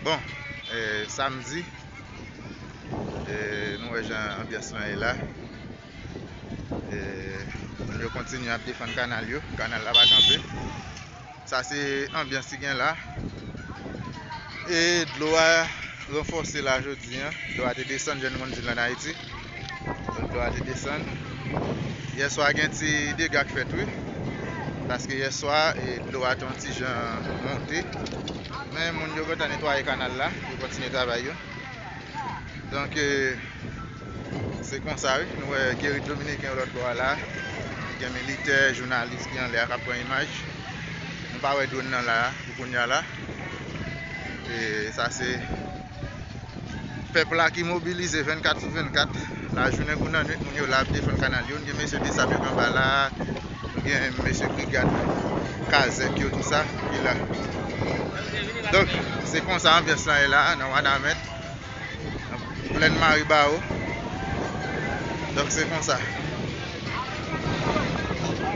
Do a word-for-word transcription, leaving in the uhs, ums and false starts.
Bon, e, samdi, e, nou wè jan anbyans lan ye la. E, moun yo kontinye ap defann kanal yo. Kanal la pa kanpe. Sa se anbyans ki gen la. E dlo a ranfòse la jodi a. Dlo a te desann, jan nou konn di l ann Ayiti. Donk, dlo a te desann. Yèswa gen ti dega k fèt, wi. Paske yèswa, e, dlo a te yon ti jan monte. Men moun yo gentan netwaye kanal la. Yo kontinye travay yo. Donk, e, se konsa, wi. Nou wè Guerrier Dominicain yo lòt bò a la. Gen militè, jounalis ki anlè a k ap pran imaj. Nou pa wè dwòn nan la, pou kounye a la. E sa se pèp la ki mobilize vennkat sou vennkat. Lajounen kou nan nwit, moun yo la ap defann kanal yo. Gen mesye Desap yo k anba la. Gen mesye brigad Kazèk yo, tou sa, ki la. Donk, se konsa anbyans lan ye la, nan Wanament, nan plèn Maribawo. Donk, se konsa.